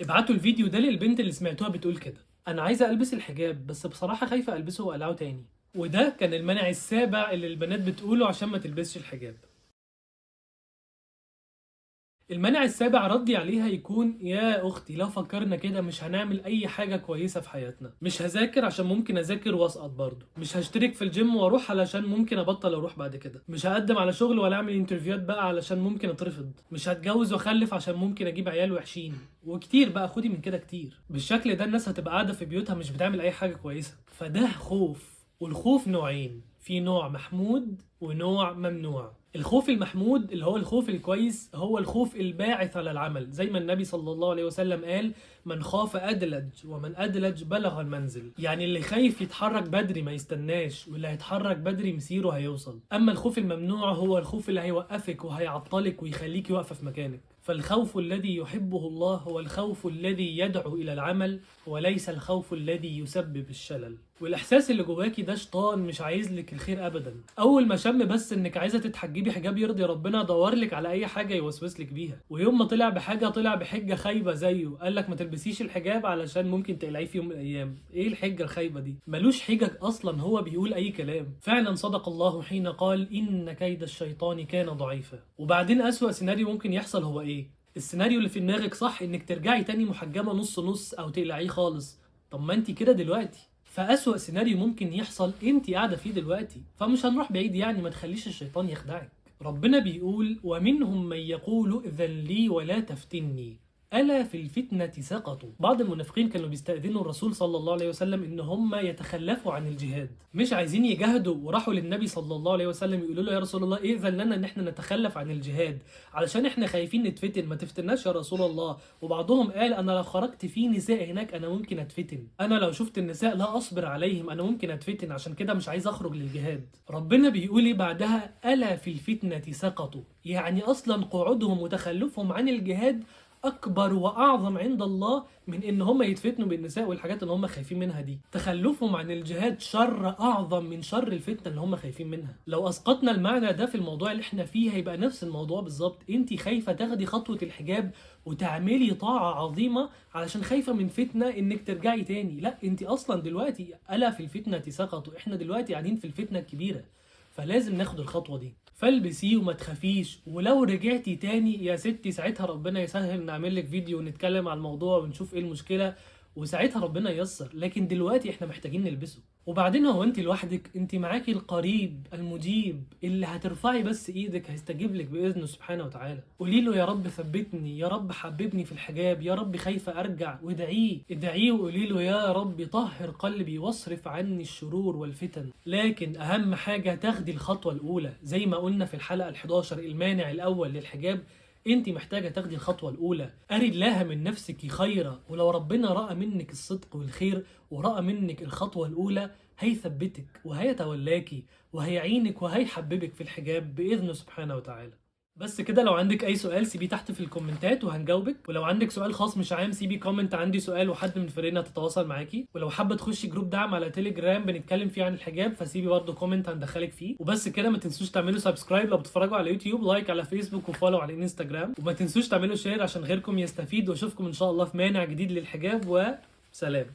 ابعتوا الفيديو ده للبنت اللي سمعتوها بتقول كده: انا عايزه البس الحجاب بس بصراحة خايفة البسه واقلعه تاني. وده كان المانع السابع اللي البنات بتقوله عشان ما تلبسش الحجاب. المانع السابع ردي عليها يكون: يا اختي لو فكرنا كده مش هنعمل اي حاجة كويسة في حياتنا. مش هذاكر عشان ممكن اذاكر واسقط برضه، مش هشترك في الجيم واروح علشان ممكن ابطل اروح بعد كده، مش هقدم على شغل ولا اعمل interview هات بقى علشان ممكن اترفض، مش هتجوز واخلف عشان ممكن اجيب عيال وحشين، وكتير بقى، خدي من كده كتير. بالشكل ده الناس هتبقى قاعدة في بيوتها مش بتعمل اي حاجة كويسة. فده خوف، والخوف نوعين، في نوع محمود ونوع ممنوع. الخوف المحمود اللي هو الخوف الكويس هو الخوف الباعث على العمل، زي ما النبي صلى الله عليه وسلم قال: من خاف أدلج ومن أدلج بلغ المنزل. يعني اللي خايف يتحرك بدري ما يستناش، واللي هيتحرك بدري مسيره هيوصل. أما الخوف الممنوع هو الخوف اللي هيوقفك وهيعطلك ويخليكي واقفة في مكانك. فالخوف الذي يحبه الله هو الخوف الذي يدعو إلى العمل، وليس الخوف الذي يسبب الشلل. والإحساس اللي جواكي ده شيطان مش عايز لك الخير أبدا. أول ما شم بس إنك عايزة تتحجبي حجاب يرضي ربنا، دور لك على أي حاجة يوسوس لك بيها، ويوم ما طلع بحاجة طلع بحجة خايبة زيه، قال لك ما تلبسيش الحجاب علشان ممكن تقلعيه في يوم من الأيام. إيه الحجة الخايبة دي؟ ملوش حجج أصلا، هو بيقول أي كلام. فعلا صدق الله حين قال: إن كيد الشيطان كان ضعيفا. وبعدين أسوأ سيناريو ممكن يحصل هو إيه؟ السيناريو اللي في دماغك صح، انك ترجعي تاني محجبة نص نص او تقلعيه خالص. طب ما انت كده دلوقتي. فأسوأ سيناريو ممكن يحصل انت قاعدة فيه دلوقتي، فمش هنروح بعيد يعني، ما تخليش الشيطان يخدعك. ربنا بيقول: ومنهم من يقول ائذن لي ولا تفتني ألا في الفتنة سقطوا. بعض المنافقين كانوا بيستأذنوا الرسول صلى الله عليه وسلم إن هم يتخلفوا عن الجهاد، مش عايزين يجاهدوا، وراحوا للنبي صلى الله عليه وسلم يقولوا له: يا رسول الله ائذن لنا إن احنا نتخلف عن الجهاد علشان احنا خايفين نتفتن، ما تفتناش يا رسول الله. وبعضهم قال: أنا لو خرجت في نساء هناك أنا ممكن أتفتن، أنا لو شفت النساء لا أصبر عليهم، أنا ممكن أتفتن، عشان كده مش عايز أخرج للجهاد. ربنا بيقول إيه بعدها؟ ألا في الفتنة سقطوا. يعني أصلا قعودهم وتخلفهم عن الجهاد أكبر وأعظم عند الله من إن هم يتفتنوا بالنساء والحاجات اللي هم خايفين منها دي. تخلفهم عن الجهاد شر أعظم من شر الفتنة اللي هم خايفين منها. لو أسقطنا المعنى ده في الموضوع اللي احنا فيه هيبقى نفس الموضوع بالظبط. انت خايفة تاخدي خطوة الحجاب وتعملي طاعة عظيمة علشان خايفة من فتنة إنك ترجعي تاني. لا، انت أصلا دلوقتي ألا في الفتنة سقطوا، احنا دلوقتي قاعدين في الفتنة الكبيرة، فلازم ناخد الخطوة دي. فالبسيه وما تخافيش، ولو رجعتي تاني يا ستي ساعتها ربنا يسهل نعمل لك فيديو ونتكلم على الموضوع ونشوف ايه المشكلة، وساعتها ربنا ييسر. لكن دلوقتي احنا محتاجين نلبسه. وبعدين هو انت لوحدك؟ انت معاكي القريب المجيب اللي هترفعي بس ايدك هيستجيب لك باذنه سبحانه وتعالى. قولي له: يا رب ثبتني، يا رب حببني في الحجاب، يا رب خايفة ارجع. وادعيه، ادعية وقولي له: يا رب طهر قلبي واصرف عني الشرور والفتن. لكن اهم حاجة تاخدي الخطوة الاولى، زي ما قلنا في الحلقة ال11 المانع الاول للحجاب، انت محتاجة تاخدي الخطوة الأولى. أري الله من نفسك خيرا، ولو ربنا رأى منك الصدق والخير ورأى منك الخطوة الأولى هيثبتك وهيتولاكي وهيعينك وهيحببك في الحجاب بإذنه سبحانه وتعالى. بس كده. لو عندك اي سؤال سيبيه تحت في ال comment ات وهنجاوبك، ولو عندك سؤال خاص مش عام سيبي comment عندي سؤال وحد من فريقنا تتواصل معاكي. ولو حابة تخشي group دعم على تليجرام بنتكلم فيه عن الحجاب فسيبي برضه comment هندخلك فيه. وبس كده، ما تنسوش تعملوا subscribe لو بتتفرجوا على يوتيوب، like على فيسبوك، و follow على انستجرام، وما تنسوش تعملوا share عشان غيركم يستفيد. واشوفكم ان شاء الله في مانع جديد للحجاب، وسلام.